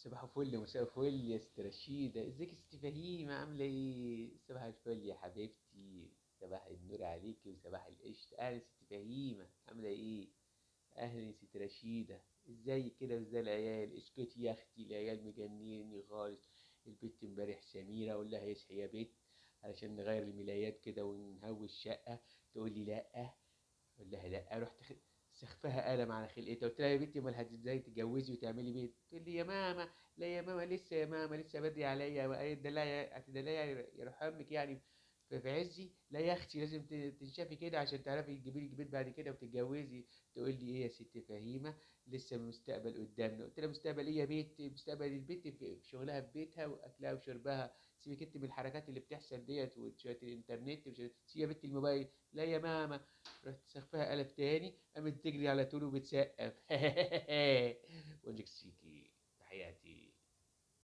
صباح الفل، مساء الفل يا ست رشيدة. ازيك يا ست فهيمة؟ عاملة ايه؟ صباح الفل يا حبيبتي، صباح النور عليكي وصباح القشطة. اهلا ست فهيمة، عاملة ايه؟ اهلا يا ست رشيدة، ازيك كده وازاي العيال؟ اسكتي يا اختي، العيال مجنني خالص. البت امبارح سميرة اقول لها اصحي يا بت علشان نغير الملايات كده ونهوي الشقة، تقول لي لأ. اقول لها لأ. رحت سخفها قلم على خلقتها، قلت لها يا بنتي امال ازاي تتجوزي وتعملي بيت؟ تقول لي يا ماما لا يا ماما لسه يا ماما لسه بدري عليا، هتدلعي هتدلعي يا روح امك يعني في عزي. لا يا اختي لازم تنشفي كده عشان تعرفي تجيبي لك بيت بعد كده وتتجوزي. تقول لي ايه يا ست فهيمه لسه المستقبل قدامنا. قلت لها مستقبل ايه يا بيت؟ مستقبل البيت في شغلها في بيتها واكلها وشربها، سيبك انت من الحركات اللي بتحصل ديت وشوية الانترنت وشوية، سيبي يا بنت الموبايل. لا يا ماما. رحت سخفها قلب تاني، قامت تجري على طول وبتسقف. ونجك سيكي، تحياتي.